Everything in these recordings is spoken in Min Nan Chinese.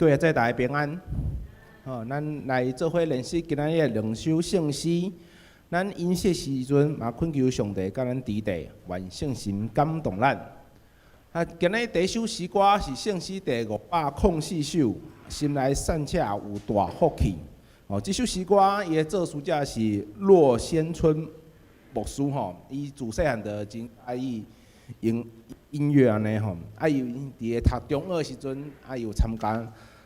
各位在大家平安。吼，咱來做伙練習今仔日的兩首聖詩。咱演說時陣嘛，懇求上帝佮咱佇地，願聖神感動咱。啊，今日第一首詩歌是聖詩第504首，心內散赤有大福氣。哦，這首詩歌伊的作詞者是駱先春牧師吼，伊自細漢就真喜歡音音樂按呢吼。啊，伊佇咧讀中學的時陣，啊，伊有參加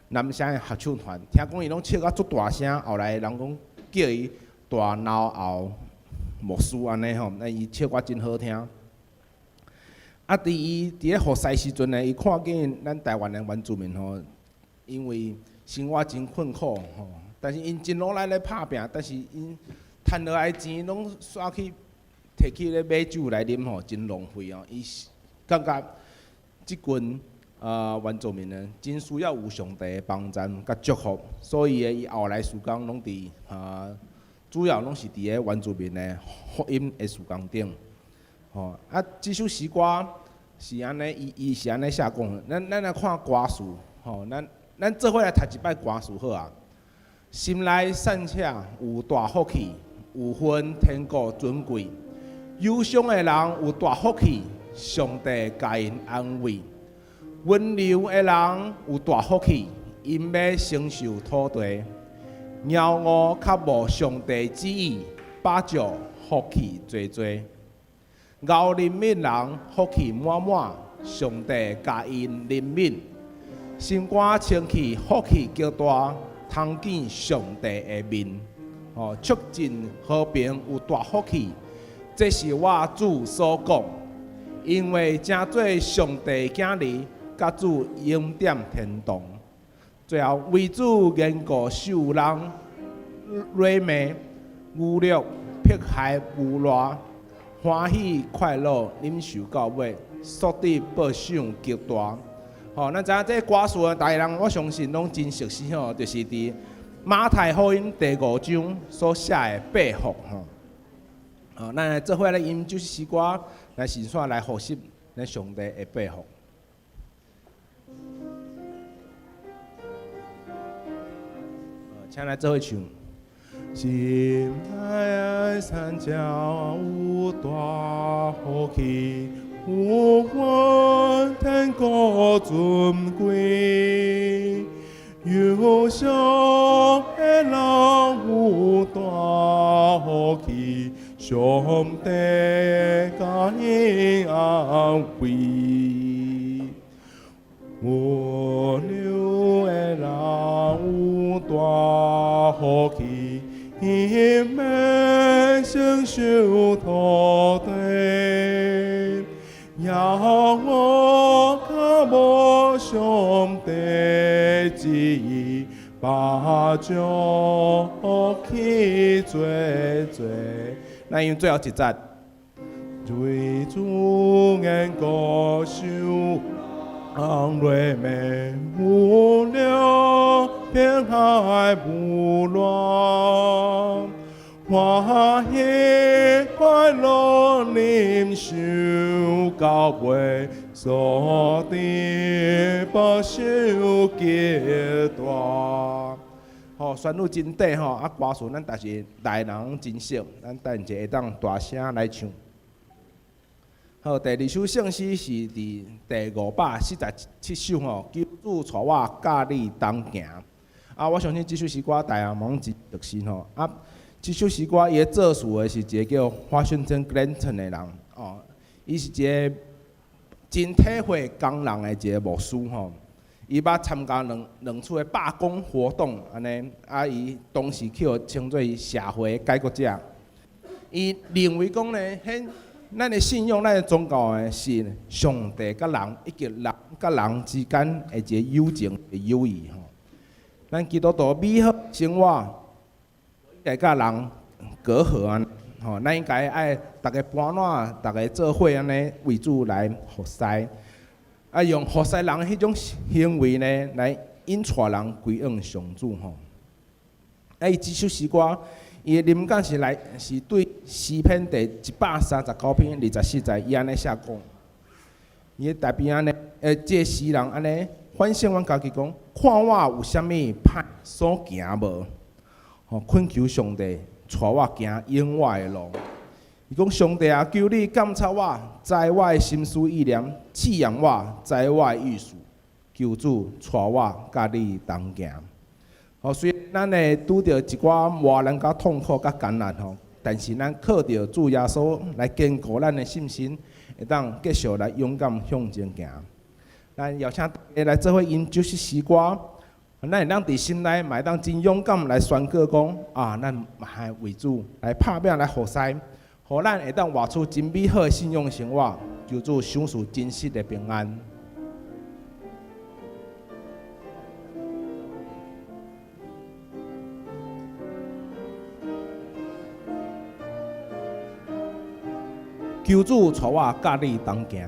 南聲的合唱團，聽講伊攏唱甲足大聲，後來人講叫伊大鬧後牧師按呢吼，啊，伊唱歌真好聽。啊，佇伊佇咧服侍時陣呢，伊看見咱台灣的原住民吼，因為生活真困苦吼，但是𪜶真努力咧拍拚，但是𪜶趁落來錢攏煞去提去咧買酒來啉吼，真浪費哦。伊感覺這群原住民呢，真需要有上帝的幫贊佮祝福，所以伊後來事工攏佇主要攏是佇咧原住民的福音的事工頂。吼，啊，這首詩歌是按呢，伊伊是按呢寫講，咱來看歌詞，吼，咱做伙來讀一擺歌詞好啊。心內散赤有大福氣，有份天國尊貴。憂傷的人有大福氣，上帝共𪜶安慰。溫柔的人有大福氣，𪜶欲承受土地。驕傲較無上帝旨意，飽食福氣濟濟。熬憐憫人福氣滿滿，上帝共𪜶憐憫。心肝清氣福氣極大，通見上帝的面。哦，促進和平有大福氣，這是我主所講。因為成做上帝囝兒，佮主永踮天堂。最後為主緣故受人辱罵、侮辱、迫害、誣賴，歡喜快樂，忍受到尾，所得報賞極大。吼，咱知影這歌詞，逐个人我相信攏真熟悉吼，就是佇馬太福音第五章所寫的八福吼。哦，咱來做伙來用這首詩歌來欣賞來學習咱上帝的八福。請來做伙唱。心內散赤有大福氣，有份天國尊貴。憂傷的人有大福氣，上帝共𪜶安慰。溫柔的人有大福氣，𪜶欲承受土地。驕傲較無上帝旨意，飽食福氣濟濟。咱用最後一節。為主緣故受人辱罵，侮辱，迫害誣賴，歡喜快樂忍受到尾，所得報賞極大。吼，旋律真短吼，啊歌詞咱但是大人攏真熟，咱等下會當大聲來唱。好，第二首聖詩是佇第547首吼，求主帶我佮你同行。啊，我相信這首詩歌大家攏真熟悉吼。啊，這首詩歌伊的作詞的是一個叫 Washington Glanton 的人哦，伊是一個真體會工人的一個牧師吼。伊捌參加兩兩次的罷工活動，按呢，啊，伊當時去予稱做社會改革者。伊認為講呢，彼咱的信仰，咱的宗教呢，是上帝佮人以及人佮人之間的一個友情的友誼吼。咱基督徒美好生活，會佮人隔閡按呢吼，咱應該愛逐个伴拏，逐个做伙按呢為主來服侍，啊用服侍人彼種行為呢，來引帶人歸向上主吼。啊，伊這首詩歌，伊的靈感是來是對詩篇第139篇24節，伊按呢寫講，伊的代表按呢，這個詩人按呢反省阮家己講，看我有啥物歹所行無？吼，懇求上帝帶我行永活的路。伊講上帝啊，求你監察我，知我的心思意念，試驗我，知我的意思。求主帶我佮你同行。吼，雖然咱會拄著一寡磨難、佮痛苦、佮艱難吼，但是咱靠著主耶穌來堅固咱的信心，會當繼續來勇敢向前行。咱邀請大家來做伙吟這首詩歌，咱會當佇心內嘛會當真勇敢來宣告講啊，咱嘛會為主來拍拚來服侍，予咱會當活出真美好的信仰生活，求主賞賜真實的平安。求主帶我佮你同行。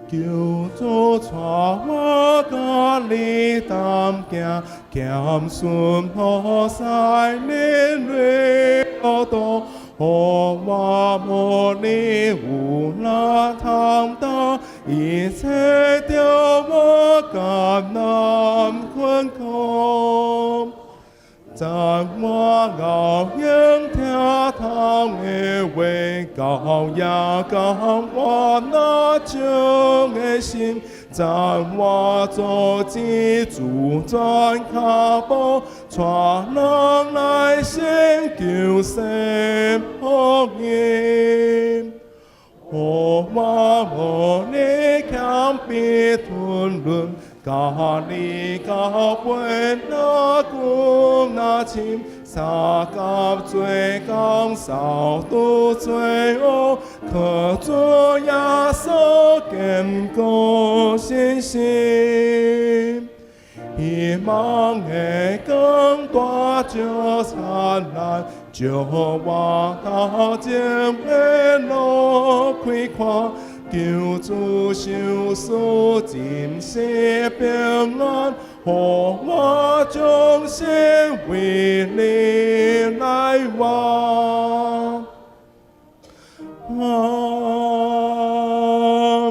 求主帶我佮你同行，謙遜服侍恁路途，予我無你有力擔當，一切著我艱難困苦。讚我熬用聽堂的話，教也教我那情的心，讚我做主轉跤步，帶人來成就聖福音。予我無你謙卑吞忍，佮你交陪若久若深，相佮做工，掃除罪惡，靠主耶穌堅固信心。希望的光大照燦爛，照我頭前的路開闊，求主賞賜真實平安，予我終生為你來活。阿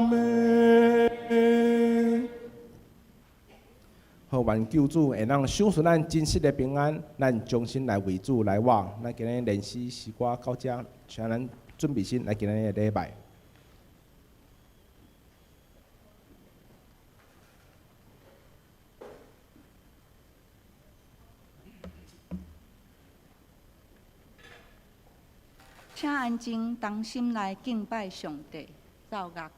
們。好，願救主會當賞賜咱真實的平安，咱終身來為主來活。咱今日練習詩歌到這，請咱準備心來今日的禮拜。請安靜，同心來敬拜上帝，奏樂。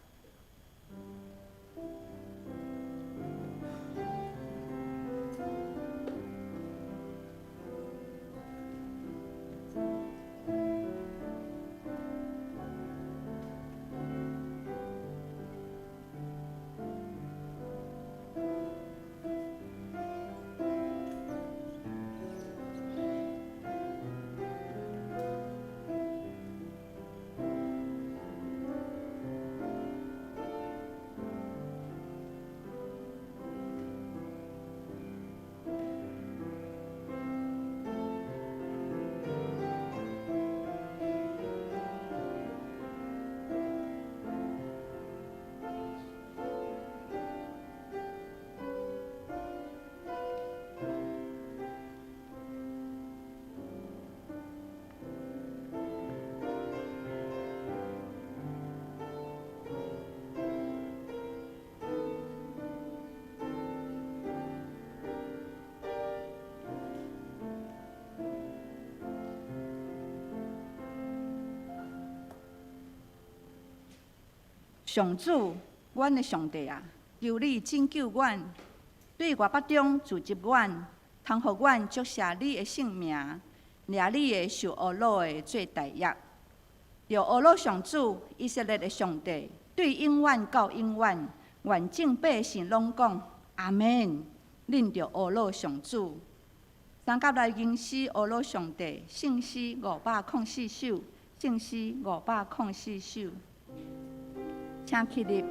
上主，阮的上帝啊，求你拯救阮，對外邦中聚集阮，通予阮祝謝你的聖名，掠你的受侮辱的做大業。著侮辱上主，以色列的上帝，對永遠到永遠，願眾百姓攏講阿們。恁著侮辱上主。三甲來吟詩侮辱上帝，聖詩504首，聖詩504首。請起立。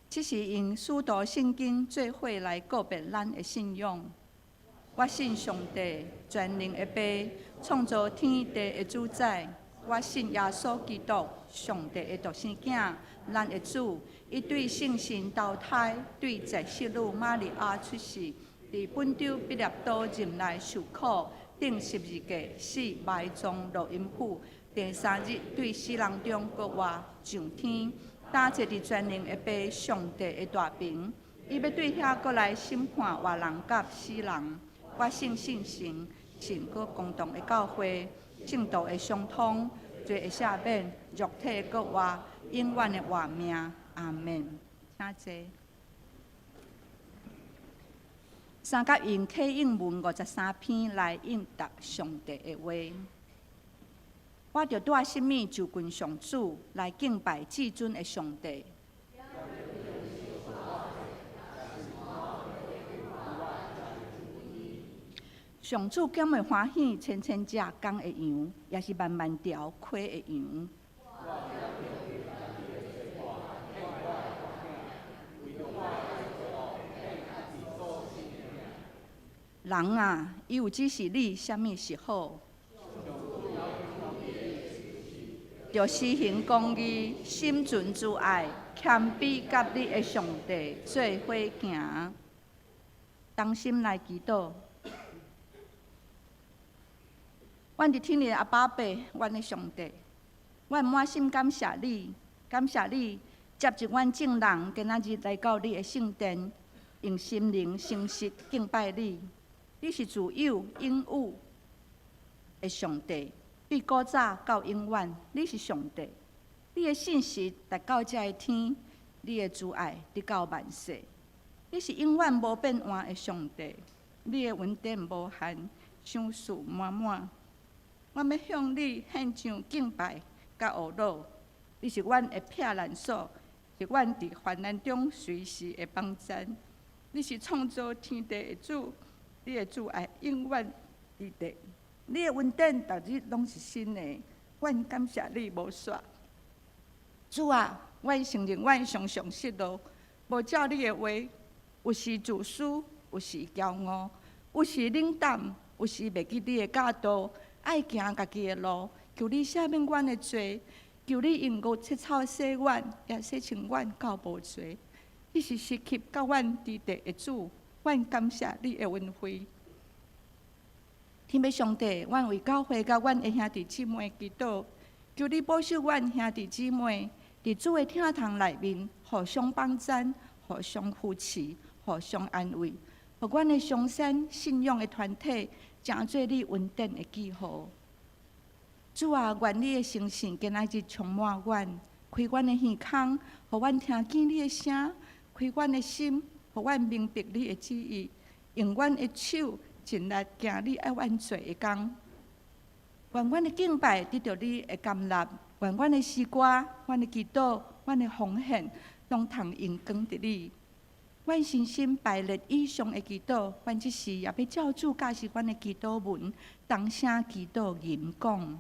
這是用使徒聖經做伙來告別咱的信仰。我信上帝，全能的父，創造天地的主宰。我信耶穌基督，上帝的獨生囝，咱的主。伊對聖神投胎，對濟世女瑪利亞出世，佇本丟彼拉多任內受苦，釘十字架，死埋葬落陰府。第三日對死人中復活，上天，擔坐佇全能的父上帝的大爿。伊欲對遐閣來審判活人佮死人。我信聖神，聖閣公同的教會，聖徒的相通，罪的赦免，肉體的復活，永遠的活命。阿門。請坐。三甲用啟應文53篇來應答上帝的話。我著帶啥物就近上主來敬拜至尊的上帝？上主敢會歡喜千千隻公的羊，抑是萬萬條溪的羊？人啊，伊有指示你啥物是好？著施行公義，心存慈愛，謙卑佮你的上帝做伙行，同心來祈禱。阮佇天的阿爸父，阮的上帝，阮滿心感謝你，感謝你接集阮眾人今仔日來到你的聖殿，用心靈誠實敬拜你。你是自有永有的上帝，對古早到永遠，你是上帝。你的信實達到這个天，你的慈愛直到萬世。你是永遠無變換的上帝，你的恩典無限，賞賜滿滿。我欲向你獻上敬拜佮呵咾，你是阮的避難所，是阮佇患難中隨時的幫贊。你是創造天地的主，你的慈愛永遠佇地，你的恩典逐日攏是新的，阮感謝你無煞。主啊，阮承認阮常常失落，無照你的話，有時自私，有時驕傲，有時冷淡，有時袂記你的教導。愛行家己的路，求你赦免阮的罪，求你用五切草洗阮，也洗清阮到無罪。你是時刻佮阮佇地的主，阮感謝你的恩惠。天父上帝，阮為教會佮阮的兄弟姊妹祈禱，求你保守阮兄弟姊妹佇主的疼痛內面，互相幫贊，互相扶持，互相安慰，予阮的松山信仰的團體成做你恩典的記號。主啊，願你的聖神今仔日充滿阮，開阮的耳孔，予阮聽見你的聲；開阮的心，予阮明白你的旨意；用阮的手盡力行你愛阮做的工。願阮的敬拜得著你的甘納，願阮的詩歌、阮的祈禱、阮的奉獻，攏通榮光佇你。阮深深排列以上的祈禱，阮這時也欲照主教示阮的祈禱文，同聲祈禱吟講。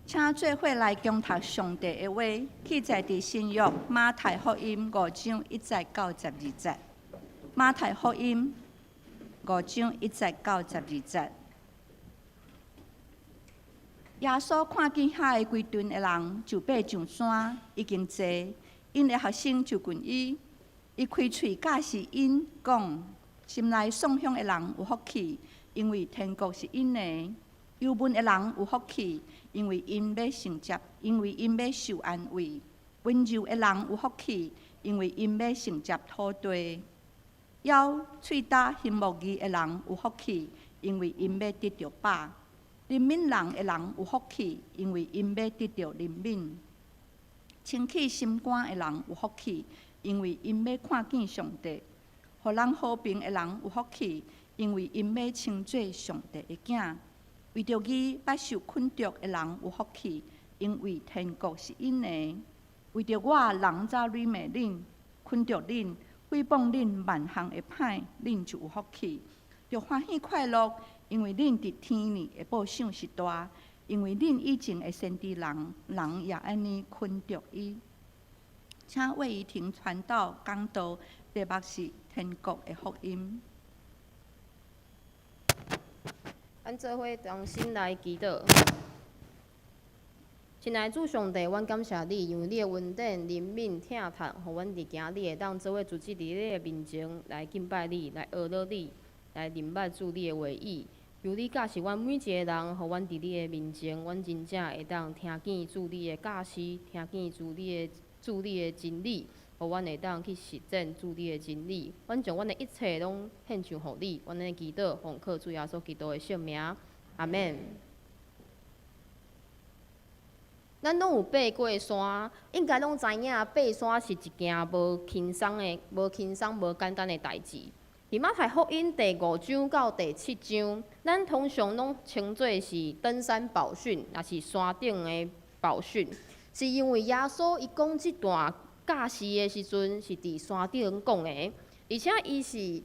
請做伙來恭讀上帝的話，記載佇新約馬太福音五章一節到十二節。馬太福音五章一節到十二節。耶穌看見遐个規陣的人就爬上山，已經坐，𪜶的學生就近伊，伊開喙教示𪜶講：心內喪享的人有福氣，因為天國是𪜶的；憂悶的人有福氣，因為𪜶欲承接，因為𪜶欲受安慰；溫柔的人有福氣，因為𪜶欲承接土地；枵喙焦心目義的人有福氣，因為𪜶欲得著飽；憐憫人的人有福氣，因為𪜶欲得著憐憫；清氣心肝的人有福氣，因為𪜶欲看見上帝；予人和平的人有福氣，因為𪜶欲稱做上帝的囝。為著義捌受困著的人有福氣，因為天國是𪜶的。為著我人子呂罵恁、困著恁、誹謗恁萬項的歹，恁就有福氣。著歡喜快樂，因為恁佇天裡的報賞是大。因為恁以前的先知人，人也按呢困著伊。請魏怡婷傳道講道，題目是天國的福音。咱做伙同心來祈禱。親愛主上帝，阮感謝你，因為你的恩典、憐憫、疼痛，予阮佇今日會當做伙聚集佇你的面前來敬拜你、來學樂你、來明白主你的話語。求你教示阮每一個人，予阮佇你的面前，阮真正會當聽見主你的教示，聽見主你的真理，予阮會當去實踐主你的真理。阮將阮的一切攏獻上予你，阮的祈禱奉靠主耶穌基督的聖名，阿們。咱攏有爬過山，應該攏知影爬山是一件無輕鬆的、無輕鬆、無簡單的代誌。佇馬太福音第五章到第七章，咱通常攏稱做是登山寶訓，抑是山頂的寶訓，是因為耶穌伊講這段教示的時陣是佇山頂講的，而且伊是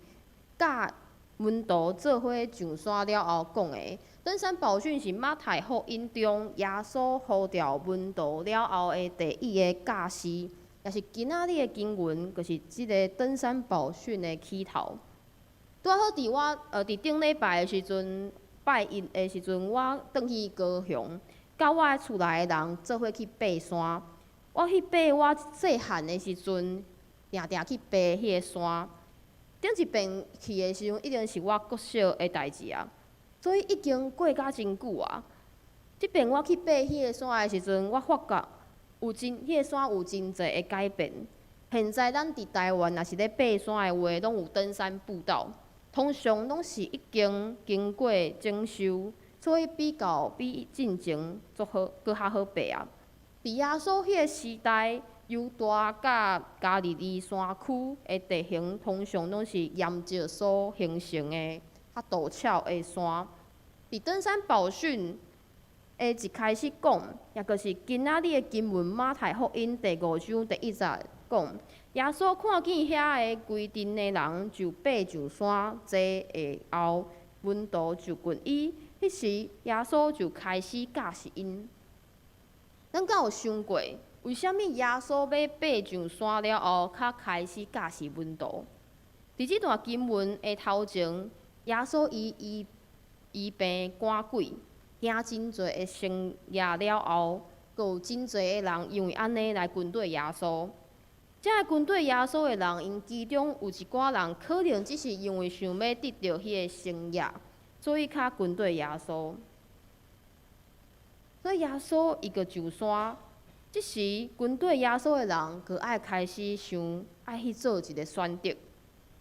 佮門徒做伙上山了後講的。登山寶訓是馬太福音中耶穌呼召門徒了後的第一个教示，也是今仔日的經文，就是這个登山寶訓的起頭。拄好佇我佇頂禮拜的時陣，拜一的時陣，我轉去高雄，佮我的厝內的人做伙去爬山。我去爬，我細漢的時陣，定定去爬彼个山。頂一遍去的時陣，已經是我國小的代誌啊，所以已經過甲真久啊。這遍我去爬彼个山的時陣，我發覺有真彼个山有真濟的改變。現在咱佇台灣若是咧爬山的話，攏有登山步道，通常攏是已經經過整修，所以比較比進前足好，閣較好爬啊。佇耶穌彼个時代，猶大佮加利利山區的地形，通常攏是岩石所形成的較陡峭的山。佇登山寶訓的一開始講，也就是今仔日的經文馬太福音第五章第一節講，耶穌看見遐个規陣的人就爬上山坐下後，門徒就近伊，彼時耶穌就開始教示𪜶。咱敢有想過，為啥物耶穌欲爬上山了後，才開始教示門徒？佇這段經文的頭前，耶穌伊醫醫病趕鬼，行真濟的神蹟了後，閣有真濟的人因為按呢來跟綴耶穌。這个跟綴耶穌的人，𪜶其中有一寡人可能只是因為想欲得著彼个神蹟，所以較跟綴耶穌。所以耶穌伊閣上山，這時跟綴耶穌的人，閣愛開始想，愛去做一个選擇。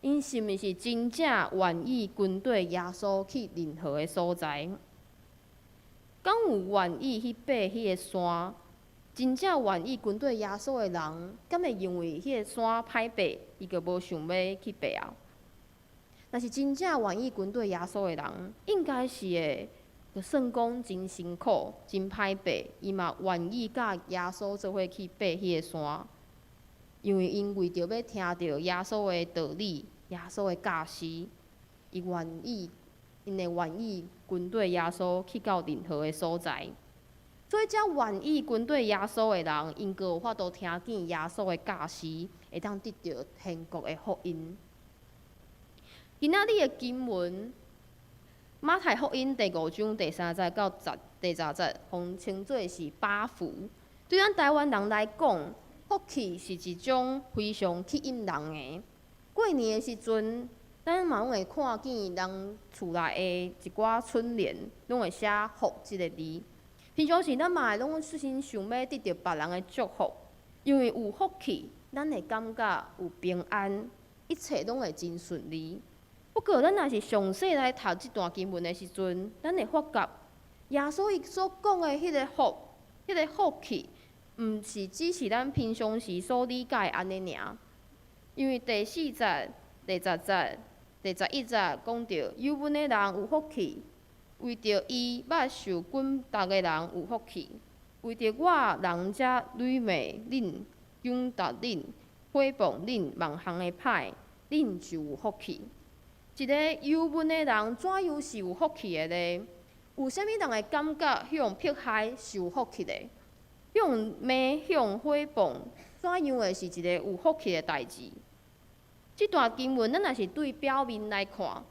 𪜶 𪜶是毋是真正願意跟綴耶穌去任何的所在？敢有願意去爬彼個山？真正願意跟綴耶穌的人，敢會因為彼個山歹爬，伊就無想欲去爬啊？若是真正願意跟綴耶穌的人，應該是會，就算講真辛苦、真歹爬，伊嘛願意佮耶穌做伙去爬彼個山，因為𪜶為著欲聽著耶穌的道理、耶穌的教示，伊願意，𪜶會願意跟綴耶穌去到任何的所在。所以，遮願意跟綴耶穌的人，𪜶閣有法度聽見耶穌的教示，會當得著天國的福音。今仔日的經文，馬太福音第五章第三節到第十節，予稱做是八福。對咱台灣人來講，福氣是一種非常吸引人的。過年的時陣，咱嘛攏會看見人厝內的一寡春聯，攏會寫“福”這个字。平常時，咱嘛會攏真想欲得著別人的祝福，因為有福氣，咱會感覺有平安，一切攏會真順利。不過，咱若是詳細來讀這段經文的時陣，咱會發覺耶穌伊所講的彼個福，彼個福氣，毋是只是咱平常時所理解按呢爾。因為第四節、第十節、第11節講著，憂悶的人有福氣。為著伊捌受棍打的人有福氣，為著我人才辱罵恁、攻擊恁、誹謗恁萬項的歹，恁就有福氣。一个憂悶的人怎樣是有福氣的呢？有啥物人會感覺予人迫害是有福氣的？予人罵、予人誹謗，怎樣會是一个有福氣的代誌？這段經文，咱若是對表面來看，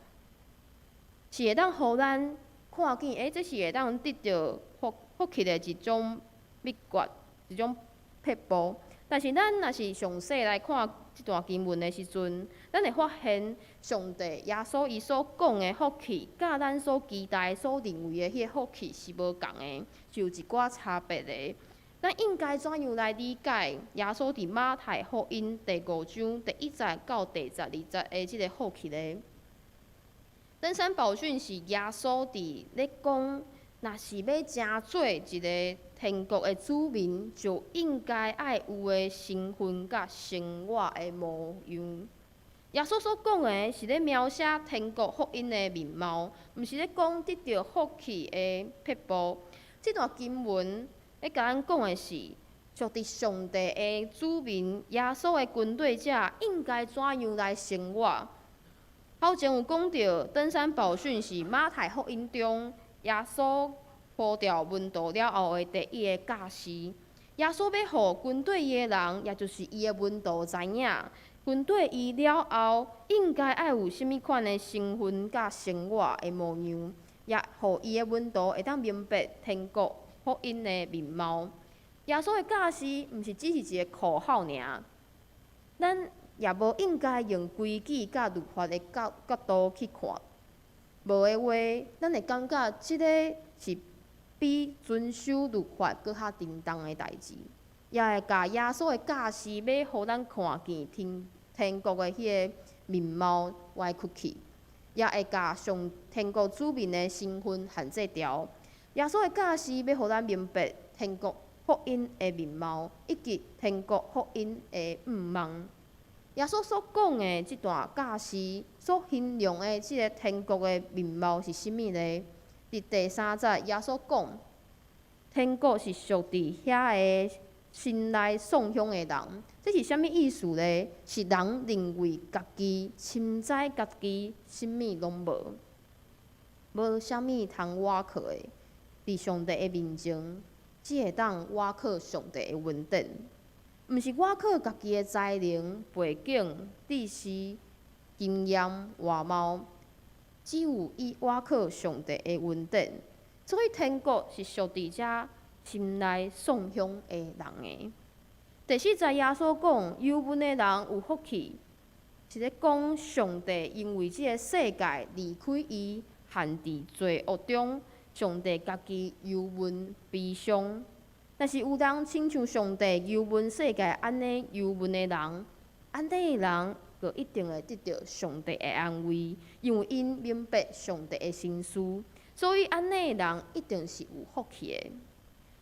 是會當予咱看見，這是會當得著福氣的一種秘訣，一種撇步。但是咱若是詳細來看這段經文的時陣，咱會發現上帝耶穌伊所講的福氣，佮咱所期待、所認為的彼個福氣是無仝的，是有一寡差別的。咱應該怎樣來理解耶穌佇馬太福音第五章第一節到第十二節的這個福氣呢？登山寶訓是耶穌佇咧講，若是欲成做一个天國的子民，就應該愛有的身份佮生活的模樣。耶穌所講的是咧描寫天國福音的面貌，毋是咧講得著福氣的撇步。這段經文咧共咱講的是，屬佇上帝的子民，耶穌的跟綴者應該怎樣來生活。頭前有講著，登山寶訓是馬太福音中耶穌呼召門徒了後的第一個教示。耶穌欲予跟綴伊的人，也就是伊的門徒知影，跟綴伊了後，應該愛有啥物款的身份佮生活的模樣，也予伊的門徒會當明白天國福音的面貌。耶穌的教示毋是只是一个口號爾，咱也無應該用規矩佮律法的角度去看，無的話，咱會感覺這个是比遵守律法閣較沉重的代誌，也會共耶穌的教示欲予咱看見天國的彼個面貌歪曲去，也會共上天國子民的身份限制牢。耶穌的教示欲予咱明白天國福音的面貌，以及天國福音的向望。耶穌所講的這段教示，所形容的這个天國的面貌是啥物呢？佇第三節，耶穌講，天國是屬佇遐个心內喪享的人。這是啥物意思呢？是人認為家己深知家己啥物攏無，無啥物通倚靠的，佇上帝的面前，只會當倚靠上帝的恩典。毋是倚靠家己的才能、背景、知識、經驗、外貌，只有倚靠上帝的恩典。所以天國是屬佇遮心內喪享的人的。第四節耶穌講，憂悶的人有福氣，是咧講上帝因為這个世界離開伊，陷佇罪惡中，上帝家己憂悶悲傷。若是有人親像上帝憂悶世界按呢憂悶的人，按呢的人就一定會得著上帝的安慰，因為𪜶明白上帝的心思，所以按呢的人一定是有福氣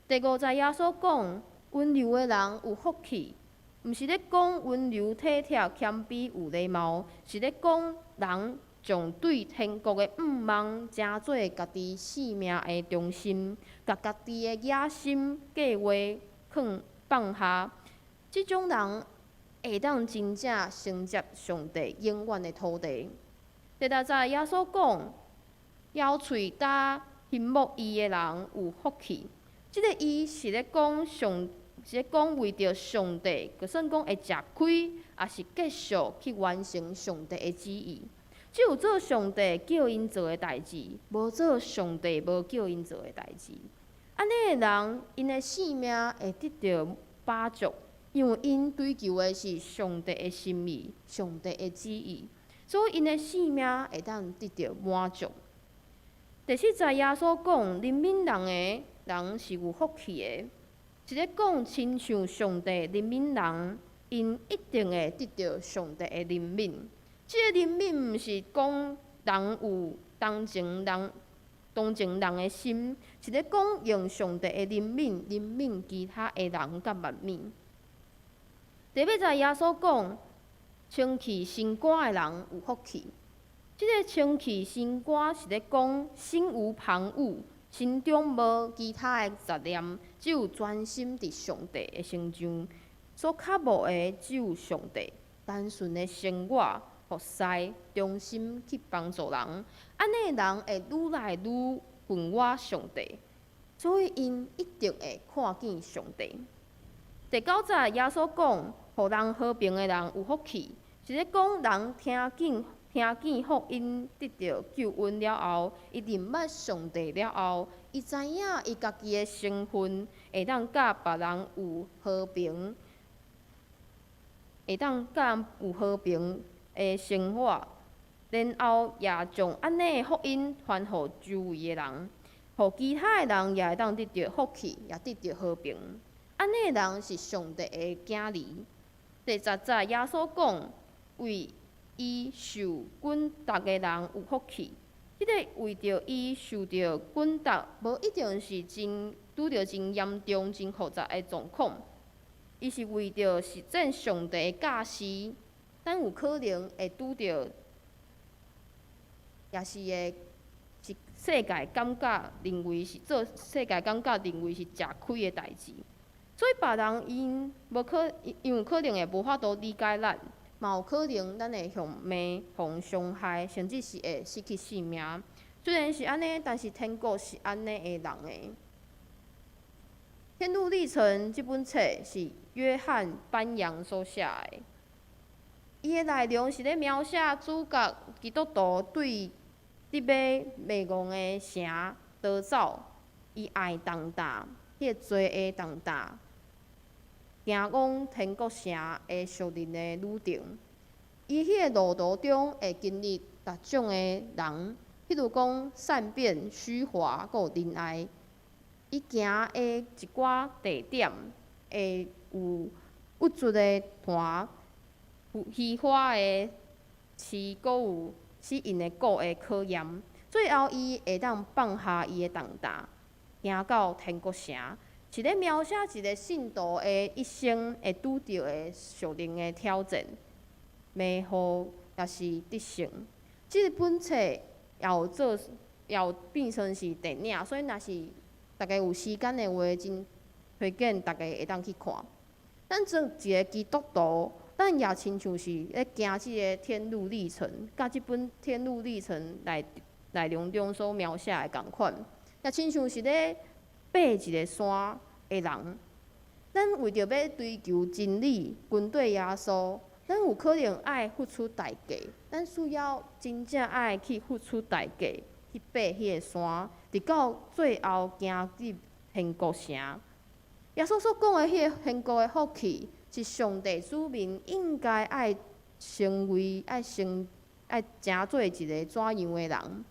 的。第五節耶穌講，溫柔的人有福氣，毋是咧講溫柔體貼、謙卑有禮貌，是咧講人將對天國的向望，成做家己性命的中心，共家己的野心計劃囥放下，這種人會當真正承接上帝永遠的土地。第六節耶穌講，枵喙焦欣慕義的人有福氣。這个義是咧講上，是咧講為著上帝，就算講會食虧，也是繼續去完成上帝的旨意。只有做上帝叫𪜶做的代誌，無做上帝無叫𪜶做的代誌。按呢的人，𪜶的性命會得著飽足，因為𪜶追求的是上帝的心意、上帝的旨意，所以𪜶的性命會當得著滿足。第七節耶穌講，憐憫人的人是有福氣的，是咧講親像上帝憐憫人，𪜶一定會得著上帝的憐憫。這个憐憫毋是講人有同情人、同情人的心，是咧講用上帝的憐憫，憐憫其他的人佮萬物。第八節耶穌講，清氣心肝的人有福氣。這个清氣心肝是咧講心無旁騖，心中無其他的雜念，只有專心佇上帝的身上，所渴慕的只有上帝，單純的生活。服侍，忠心去幫助人，按呢的人會愈來愈近倚上帝，所以𪜶一定會看見上帝。第九節耶穌講，予人和平的人有福氣，是咧講人聽見福音得著救恩了後，伊認捌上帝了後，伊知影伊家己的身份會當佮別人有和平，會當佮人有和平的生活，然後也將按呢的福音傳予周圍的人，予其他的人也會當得著福氣，也得著和平。按呢的人是上帝的囝兒。第十節耶穌講，為義受棍打的人有福氣。這个為著義受著棍打，無一定是真拄著真嚴重、真複雜的狀況，伊是為著實踐上帝的教示。咱有可能會拄著，也是會是世界感覺認為是做世界感覺認為是食虧的代誌，所以別人𪜶無可，𪜶有可能會無法度理解咱，嘛有可能咱會予罵、予傷害，甚至是會失去性命。雖然是按呢，但是天國是按呢的人的。天路歷程這本冊是約翰班揚所寫的。伊的內容是咧描寫主角基督徒對佇欲滅亡的城逃走，伊愛重擔，彼个罪的重擔，行往天國城的屬靈的旅程。伊彼个路途中會經歷六種的人，譬如講善變、虛華，閣有仁愛。伊行的一寡地點會有鬱卒的團。虛華的刺，閣有死𪜶的骨的考驗，最後伊會當放下伊的重擔，行到天國城，是咧描寫一个信徒的一生會拄著的屬靈的挑戰、迷惑，抑是得勝。這本冊也有做，也有變成是電影，所以若是大家有時間的話，真推薦大家會當去看。咱做一个基督徒，咱也親像是咧行這个天路歷程，佮這本天路歷程內容中所描寫的仝款，也親像是咧爬一个山的人。咱為著欲追求真理，跟綴耶穌，咱有可能愛付出代價，咱需要真正愛去付出代價去爬彼个山，直到最後行入天國城。耶穌所講的彼个天國的福氣，是上帝子民應該愛成為、愛成、愛成做一个怎樣的人？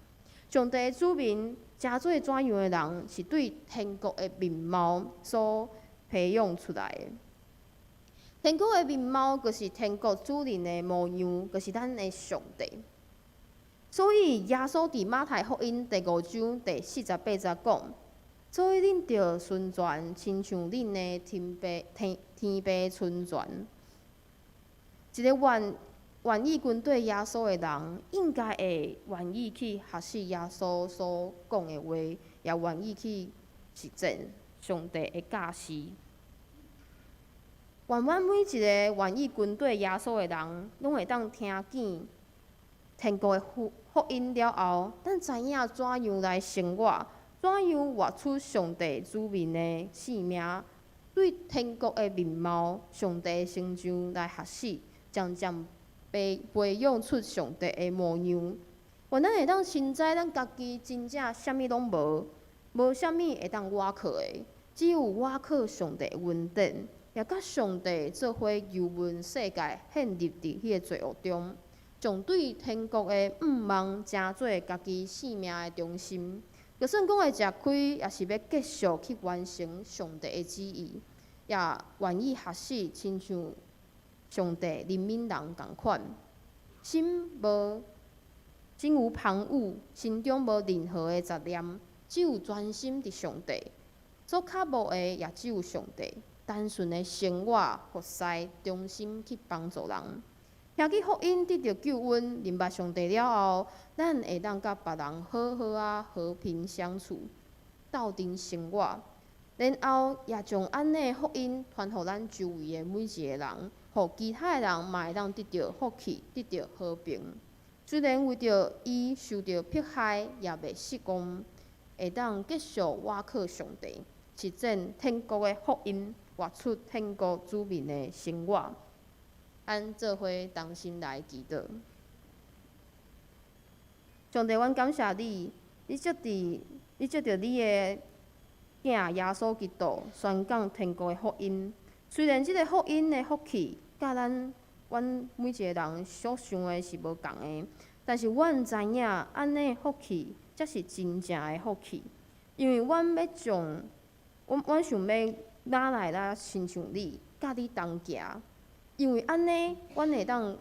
上帝子民成做怎樣的人，是對天國的面貌所培養出來的。天國的面貌，就是天國主人的模樣，就是咱的上帝。所以耶穌佇馬太福音第五章第四十八節講：所以恁著成全，親像恁的天父天天父成全。一个願意跟綴耶穌的人，應該會願意去學習耶穌所講的話，也願意去實踐上帝的教示。願阮每一个願意跟綴耶穌的人，攏會當聽見天國的福音了後，咱知影怎樣來生活，怎樣活出上帝子民的生命，對天國的面貌、上帝的成就來學習，漸漸培養出上帝的模樣。願咱會當深知，咱家己真正啥物攏無，無啥物會當倚靠的，只有倚靠上帝的恩典。也佮上帝做伙遊問世界，陷入佇彼個罪惡中，將對天國的向望成做家己生命的中心。就算講會食虧，也是欲繼續去完成上帝的旨意，也願意學習親像上帝憐憫人仝款，心無心無旁騖，心中無任何的雜念，只有專心佇上帝，所渴慕的也只有上帝。單純的生活服侍，忠心去幫助人。聽見福音得著救恩，認捌上帝了後，咱會當佮別人好好仔和平相處，鬥陣生活。然後也將按呢福音傳予咱周圍的每一个人，予其他的人嘛會當得著福氣，得著和平。雖然為著伊受著迫害，也袂失望，會當繼續倚靠上帝，實踐天國的福音。活出天國子民的生活，咱做伙同心來祈禱。上帝，阮感謝你，你藉著你的囝耶穌基督宣講天國的福音。雖然這个福音的福氣，佮阮每一個人所想的是無仝的，但是阮知影，按呢福氣才是真正的福氣，因為阮欲將，阮想欲哪來咱親像你，佮你同行，因為按呢，阮會當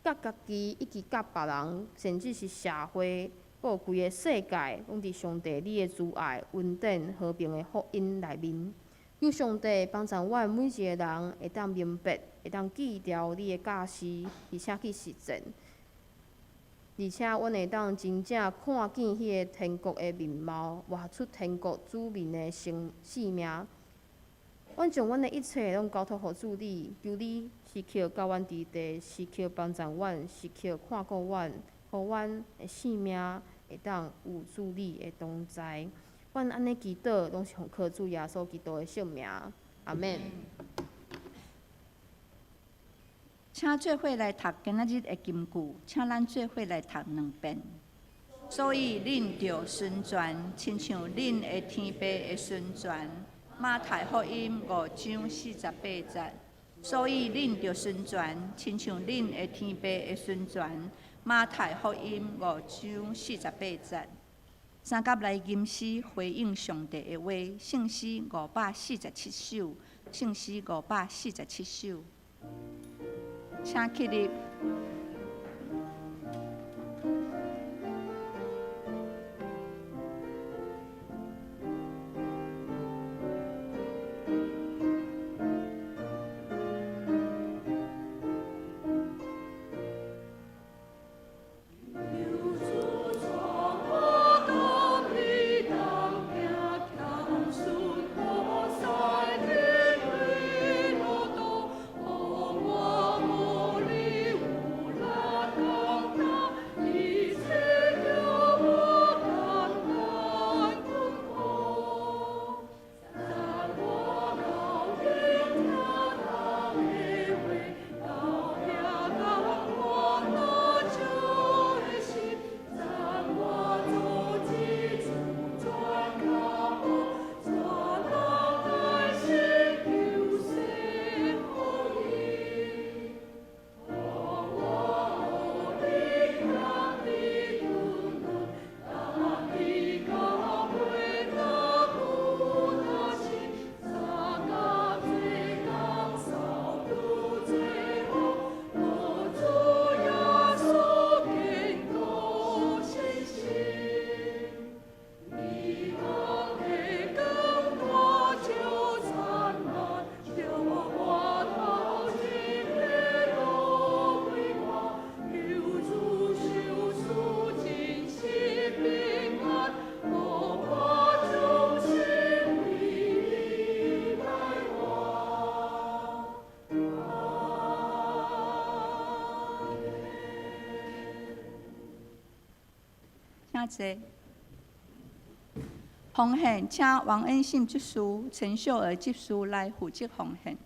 佮家己以及佮別人，甚至是社會，閣有規个世界，攏佇上帝你的慈愛、恩典、和平的福音內面。求上帝幫助阮每一个人會當明白，會當記牢你的教示，而且去實踐，而且阮會當真正看見彼个天國的面貌，活出天國子民的生命。阮將阮的一切攏交託予主你，求你時刻佮阮佇地，時刻幫助阮，時刻看顧阮，予阮的生命會當有主你的同在。阮按呢祈禱，攏是奉靠主耶穌基督的聖名。阿們。請做伙來讀今仔日的金句，請咱做伙來讀兩遍。所以恁著成全，親像恁的天父會成全。馬太福音五章四十八節。所以恁著成全，親像恁的天父會成全。馬太福音五章四十八節。三甲來吟詩回應上帝的話，聖詩五百四十七首，聖詩五百四十七首，請起立。求主帶我請坐。奉獻，請王恩信執事、陳秀兒執事來負責奉獻。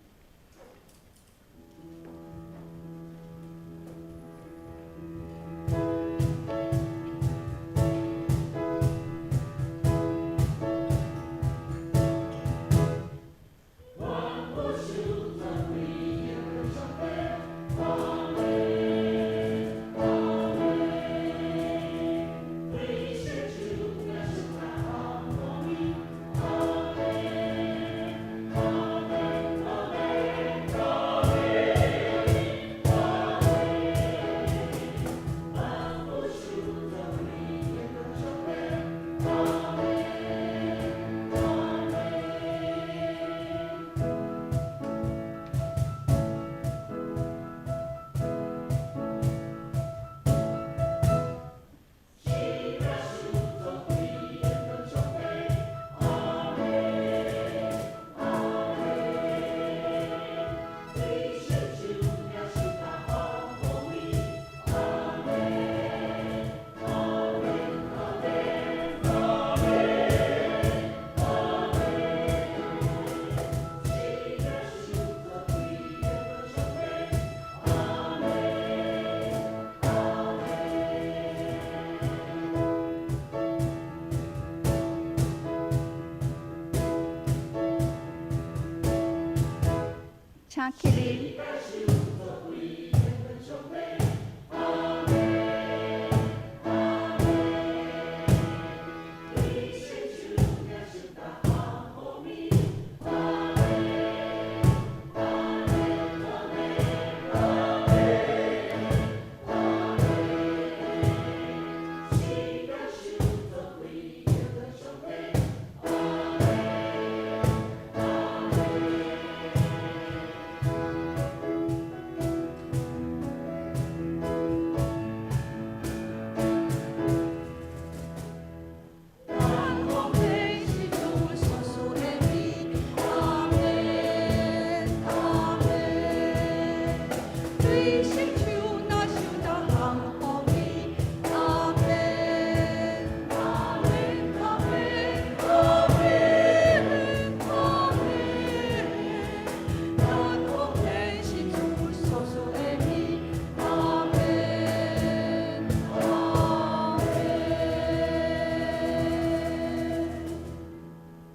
請起立。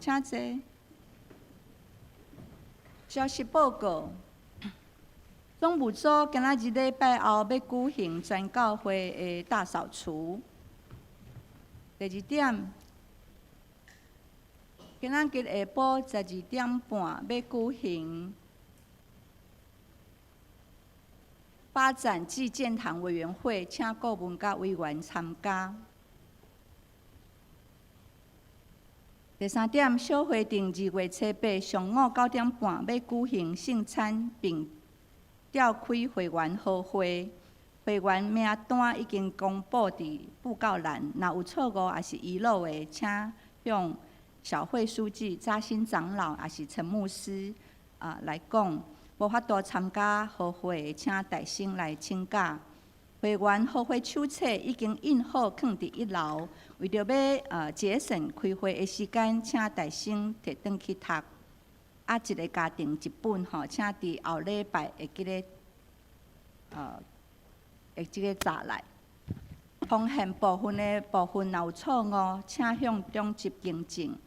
請坐。消息報告：總務組今仔日禮拜後欲舉行全教會的大掃除。第二點，今仔日下晡12點半欲舉行發展暨建堂委員會，請顧問佮委員參加。第三點，小會定2月初8上午9點半欲舉行聖餐，並召開會員和會。會員名單已經公布佇布告欄，若有錯誤抑是遺漏的，請向小會書記扎新長老抑是陳牧師來講。無法度參加和會的，請代先來請假。會員和會手冊已經印好，囥佇一樓。為著欲節省開會的時間，請代先提轉去讀。一个家庭一本吼，請佇後禮拜會記咧，會這个紮來。奉獻部分的部分若有錯誤，請向長執更正。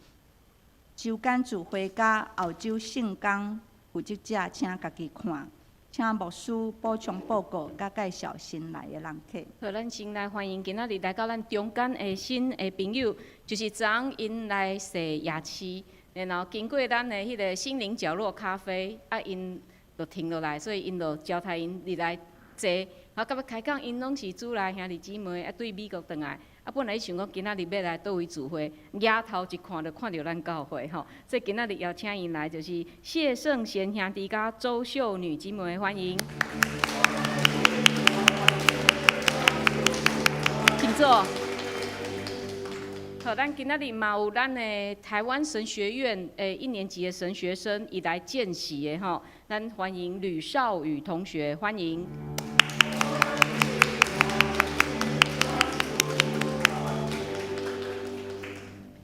周間聚會佮後週聖工負責者，請家己看。請牧師補充報告，佮介紹新來的人客。好，咱先來歡迎今仔日來到咱中間的新的朋友，就是昨昏𪜶來踅夜市，然後經過咱的彼个心靈角落咖啡，𪜶就停落來，所以𪜶就招待𪜶入來坐。到尾開講，𪜶攏是主內兄弟姊妹，對美國轉來。本來想講今仔日欲來佗位聚會，舉頭一看就看著咱教會吼，所以今仔日邀請𪜶來，就是謝聖賢兄弟佮周秀女姊妹，歡迎。請坐。好，咱今仔日嘛有咱的台灣神學院的一年級的神學生伊來見習的吼，咱歡迎呂少宇同學，歡迎。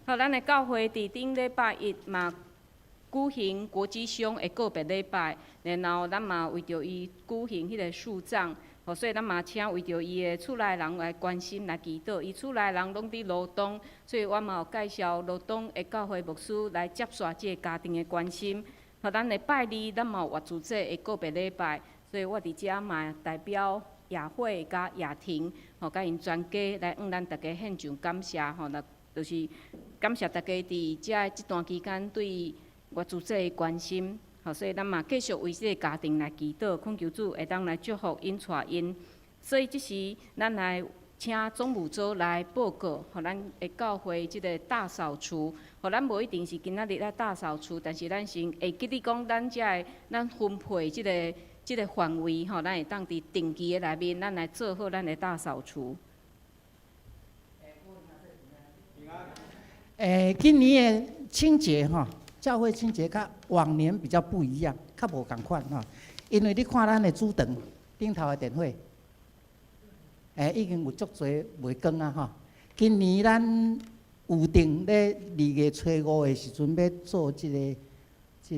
好，咱的教會佇頂禮拜一嘛舉行國際商的告別禮拜，然後咱嘛為著伊舉行彼个樹葬，吼，所以咱嘛請為著伊的厝內人來關心來祈禱。伊厝內人攏佇羅東，所以我嘛有介紹羅東的教會牧師來接續這个家庭的關心。吼，咱的拜二咱嘛有活主祭的告別禮拜，所以我佇遮嘛代表雅慧佮雅婷，吼，佮𪜶全家來向咱逐家獻上感謝，吼，那就是感謝大家佇遮這段期間對我主祭的關心，吼，所以咱嘛繼續為這个家庭來祈禱，懇求主會當來祝福𪜶帶𪜶。所以這時咱來請總務組來報告，予咱的教會這个大掃除，予咱無一定是今仔日來大掃除，但是咱先會記得講，咱遮的咱分配這个範圍，吼，咱會當佇定期的內面，咱來做好咱的大掃除。欸，今年的清潔吼，教會清潔佮往年比較不一樣，較無仝款吼。因為你看咱的主堂頂頭的電火，欸，已經有足濟袂光啊吼。今年咱預定咧二月初五的時陣欲做這個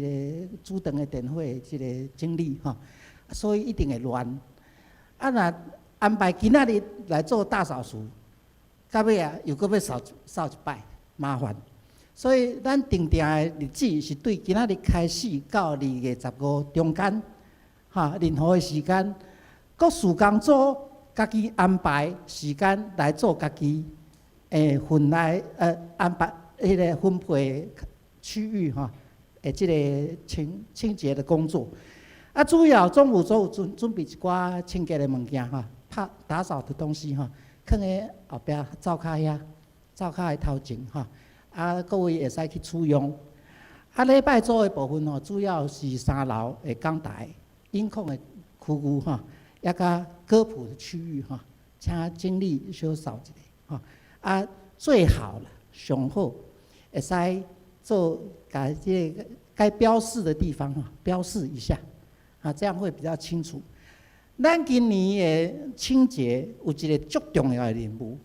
主堂的電火這個整理吼，所以一定會亂。啊，若安排今仔日來做大掃除，到尾啊又閣欲掃掃一擺，麻煩。所以咱定定的日子是對今仔日開始到二月十五中間，哈，任何的時間，各事工組家己安排時間來做家己的分內安排彼个分配區域吼，的這個清潔的工作。啊，主要總務組有準備一寡清潔的物件吼，拍打掃的東西吼，囥佇後壁灶跤遐，灶跤的頭前吼。啊，各位會使去取用。啊，禮拜組的部分吼，主要是三樓的講台、音控的區域吼，抑佮歌譜的區域吼，請經理小掃一下吼。啊，最好啦，上好會使做共這个該標示的地方吼，標示一下，啊，這樣會比較清楚。咱今年的清潔有一个足重要的任務，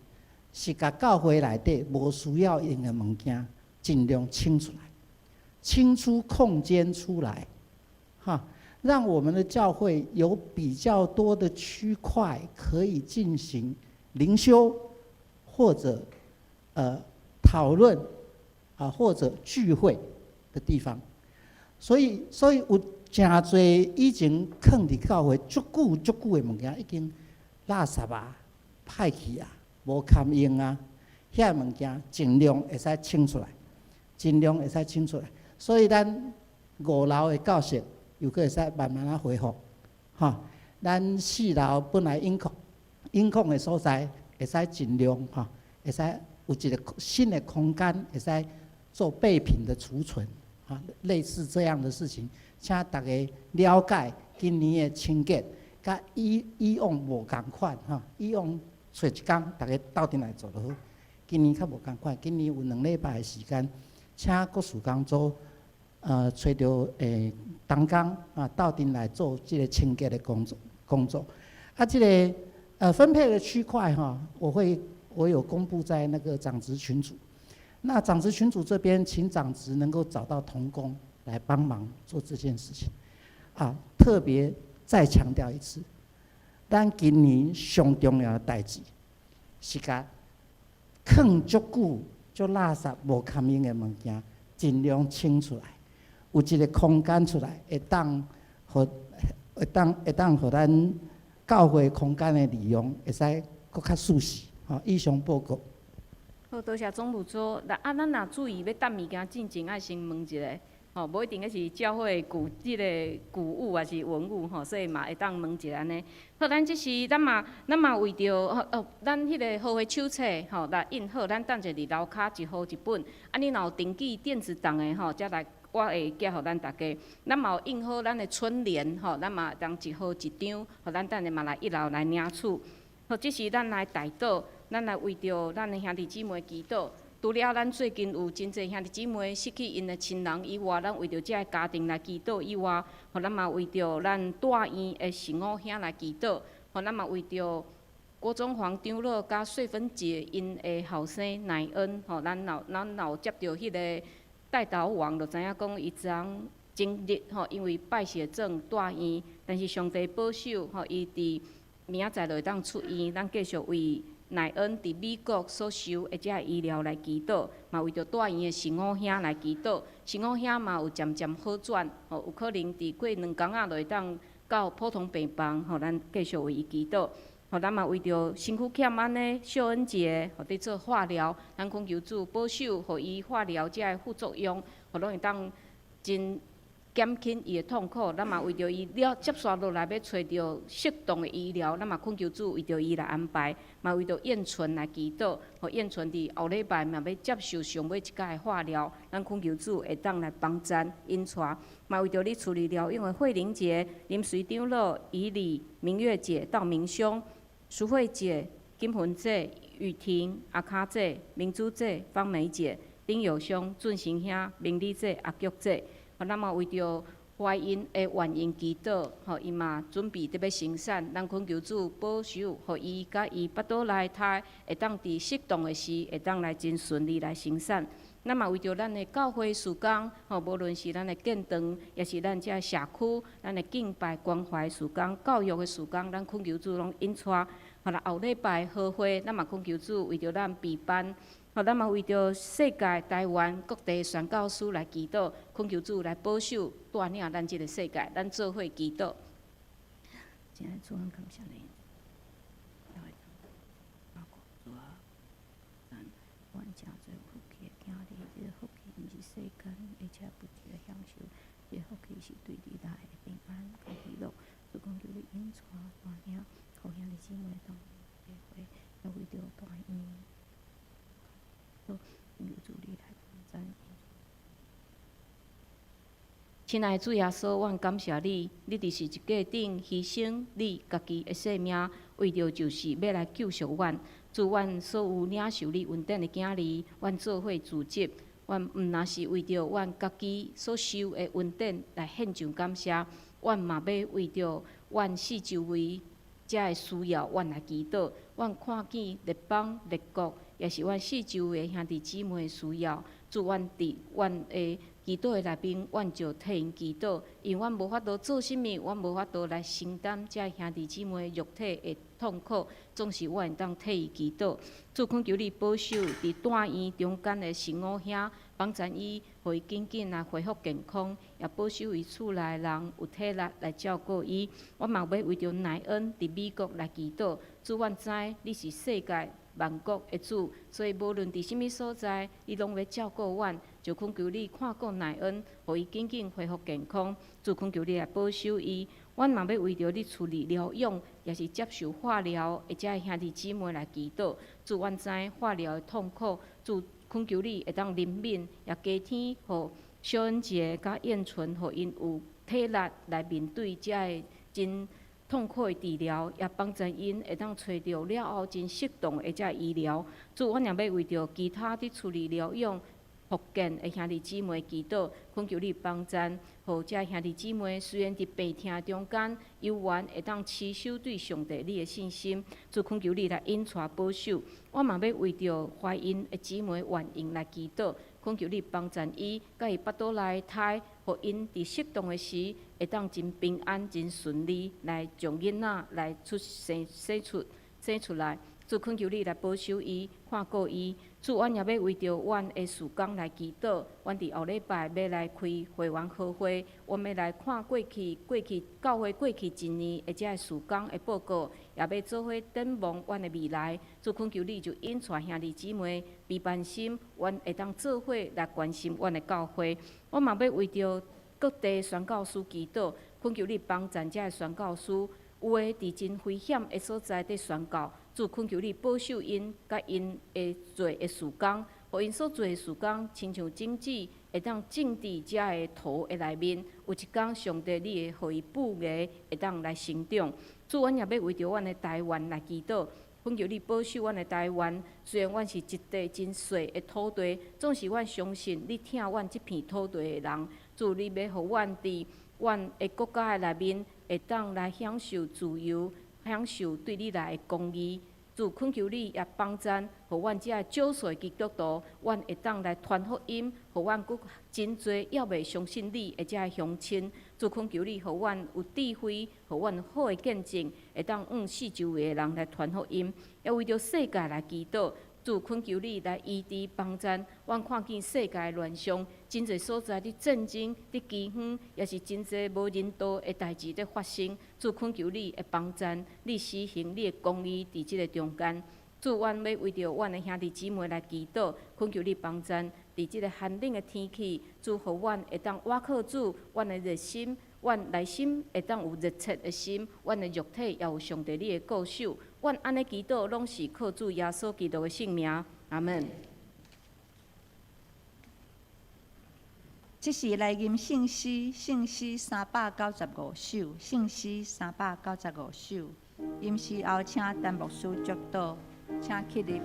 是共教會內底無需要用的物件，盡量清出來，清出空間出來，哈，讓我們的教會有比較多的區塊可以進行靈修，或者討論啊，或者聚會的地方。所以有誠濟以前囥佇教會足久足久的物件，已經垃圾啊、歹去啊、無堪用啊，遐个物件盡量會使清出來，盡量會使清出來。所以咱五樓的教室又閣會使慢慢仔恢復，吼。咱四樓本來音控的所在，會使盡量吼，會使有一个新的空間，會使做備品的儲存，哈，類似這樣的事情，請大家了解今年的清潔，佮以往無仝款，吼，以往揣一工，逐家鬥陣來做就好。今年較無仝款，今年有兩禮拜的時間，請各事工組，揣著同工啊，鬥陣來做這个清潔的工作。啊，這个分配的區塊哈，我有公布在那個長執群組。那長執群組這邊，請長執能夠找到同工來幫忙做這件事情。啊，特別再強調一次，咱今年上重要的代誌是共囥足久、足垃圾、無堪用的物件，盡量清出來，有一个空間出來，會當予咱教會空間的利用，會使閣較舒適。好，以上報告。好，多謝總務組。那啊，咱若注意欲掸物件進前，愛先問一下，吼，無一定彼是教會舊這个古物抑是文物吼，所以嘛會當問一下按呢。好，咱這時咱嘛為著哦，咱彼个和會手冊吼來印好，咱等者佇樓跤一號一本。啊，你若有登記電子檔的吼，才來我會寄予咱逐家。咱嘛有印好咱的春聯吼，咱嘛會當一號一張，予咱等下嘛來一樓來領取。好，這時咱來代禱，咱來為著咱的兄弟姊妹祈禱。除了咱最近有真濟兄弟姊妹失去𪜶的親人以外，咱為著這个家庭來祈禱以外，予咱嘛為著咱大院的神武兄來祈禱，予咱嘛為著郭宗煌長老佮穗芬姐𪜶的後生乃恩吼，咱若有接著彼个代禱網，就知影講伊昨昏前日吼，因為敗血症住院，但是上帝保守吼，伊佇明仔載就會當出院。咱繼續為乃恩佇美國所受的這个醫療來祈禱，嘛為著住院的新五兄來祈禱。新五兄嘛有漸漸好轉，吼，有可能佇過兩工仔就會當到普通病房，吼，咱繼續為伊祈禱。吼，咱嘛為著身軀欠安的秀恩姐，予佇做化療，咱懇求主保守，予伊化療這个副作用，予攏會當真減輕伊的痛苦。咱嘛為著伊了接紲落來欲揣著適當的醫療，咱嘛懇求主為著伊來安排，嘛為著燕純來祈禱，予燕純佇後禮拜嘛欲接受上尾一擺的化療，咱懇求主會當來幫贊引帶，嘛為著咧處理療養的慧玲姐、林隨長老、以禮、明月姐、道明兄、淑慧姐、金雲姐、雨婷、阿卡姐、明珠姐、芳梅姐、丁友兄、俊成兄、明麗姐、阿菊姐，予咱嘛為著懷孕的原因祈禱，予伊嘛準備佇欲生產，咱懇求主保守，予伊佮伊腹肚內胎會當佇適當的時，會當來真順利來生產。咱嘛為著咱的教會事工，吼，無論是咱的建堂，抑是咱這社區，咱的敬拜關懷事工、教育的事工，咱懇求主攏引帶。予咱後禮拜合會，咱嘛懇求主為著咱備辦，予咱嘛為著世界、台灣各地宣教師來祈禱，懇求主來保守帶領咱這个世界，咱做伙祈禱。親愛的主，阮感謝你，主啊，咱阮誠濟有福氣的囝兒，這个福氣毋是世間一切物質的享受，這个福氣是對你來的平安佮喜樂。主講求你引帶帶領，予兄弟姊妹當機會，也為著大院，求主你來幫贊。親愛的主耶穌，阮感謝你，你佇十字架頂犧牲你家己的性命，為著就是欲來救贖阮。主，阮所有領受你恩典的囝兒，阮做伙聚集，阮毋若是為著阮家己所受的恩典來獻上感謝，阮嘛欲為著阮四周圍遮的需要，阮來祈禱。阮看見列邦列國，也是阮四周圍兄弟姊妹的需要，主，阮佇阮的祈禱的內面，阮就替𪜶祈禱，因為阮無法度做啥物，阮無法度來承擔遮兄弟姊妹肉體的痛苦，總是阮會當替伊祈禱。主，懇求你保守佇住院中間的新五兄，幫贊伊，予伊緊緊來恢復健康，也保守伊厝內人有體力來照顧伊。我嘛欲為著乃恩佇美國來祈禱。主，阮知你是世界萬國的主，所以無論佇啥物所在，你攏欲照顧阮。就懇求你看顧乃恩，予伊緊緊恢復健康。主，懇求你來保守伊。阮嘛欲為著咧厝內療養，也是接受化療的遮兄弟姊妹來祈禱。主，阮知化療的痛苦，主，懇求你會當憐憫，也加添予小恩姐佮燕純，予𪜶有體力來面對遮个真痛苦的治療，也幫助𪜶會當揣著了後真適當的遮醫療。主，阮也欲為著其他佇厝裡療養、復健的兄弟姊妹祈禱，懇求你幫贊，予遮兄弟姊妹雖然佇病痛中間，猶原會當持守對上帝你的信心。主，懇求你來引帶保守。我嘛欲為著懷孕的姊妹婉瑩來祈禱，懇求你幫贊伊，佮伊腹肚內胎，予𪜶佇適當的時，會當真平安、真順利來將囡仔來出生生出生出來。主，懇求你來保守伊，看顧伊。主，阮也欲為著阮的事工來祈禱。阮佇後禮拜欲來開會員合會，阮欲來看過去教會過去一年的遮个事工的報告，也欲做伙展望阮的未來。主，懇求你就引帶兄弟姊妹悲憫心，阮會當做伙來關心阮的教會。我嘛欲為著各地宣教師祈禱，懇求你幫贊遮个宣教師，有的佇真危險的所在佇宣教。主，懇求你保守𪜶，佮𪜶會做的事工，予𪜶所做的事工，親像種子會當種佇遮个土的內面。有一工，上帝你會予伊幼芽，會當來成長。主，阮也欲為著阮的台灣來祈禱，懇求你保守阮的台灣。雖然阮是一塊真細的土地，總是阮相信你疼阮這片土地的人。主，你欲予阮佇阮的國家的內面，會當來享受自由。享受對你來的公義。主懇求你也幫贊，予阮這少數的基督徒，阮會當來傳福音，予阮閣真濟猶未相信你的這个鄉親。主懇求你，予阮有智慧，予阮好的見證，會當向四周圍的人來傳福音，也為著世界來祈禱。主懇求你來醫治幫贊，阮看見世界的亂象，真濟所在佇戰爭、佇饑荒，也是真濟無人道的代誌佇發生。主懇求你會幫贊，你施行你的公義佇這个中間。主，阮欲為著阮的兄弟姊妹來祈禱，懇求你幫贊，佇這个寒冷的天氣，主予阮會當倚靠主，阮的熱心，阮內心會當有熱切的心，阮的肉體也有上帝你的顧守。阮按呢祈禱，攏是靠主耶穌基督的聖名，阿門。這時來吟聖詩，聖詩395首，聖詩395首。吟詩後，請陳牧師祝禱，請起立。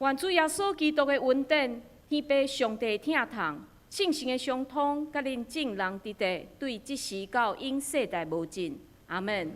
願主耶穌基督的恩典，天父上帝疼痛，聖神的相通，佮恁眾人佇佇，對這時到永世代無盡。阿門。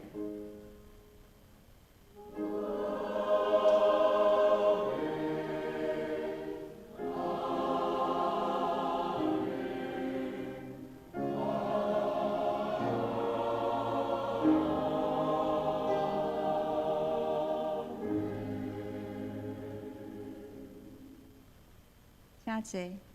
請坐。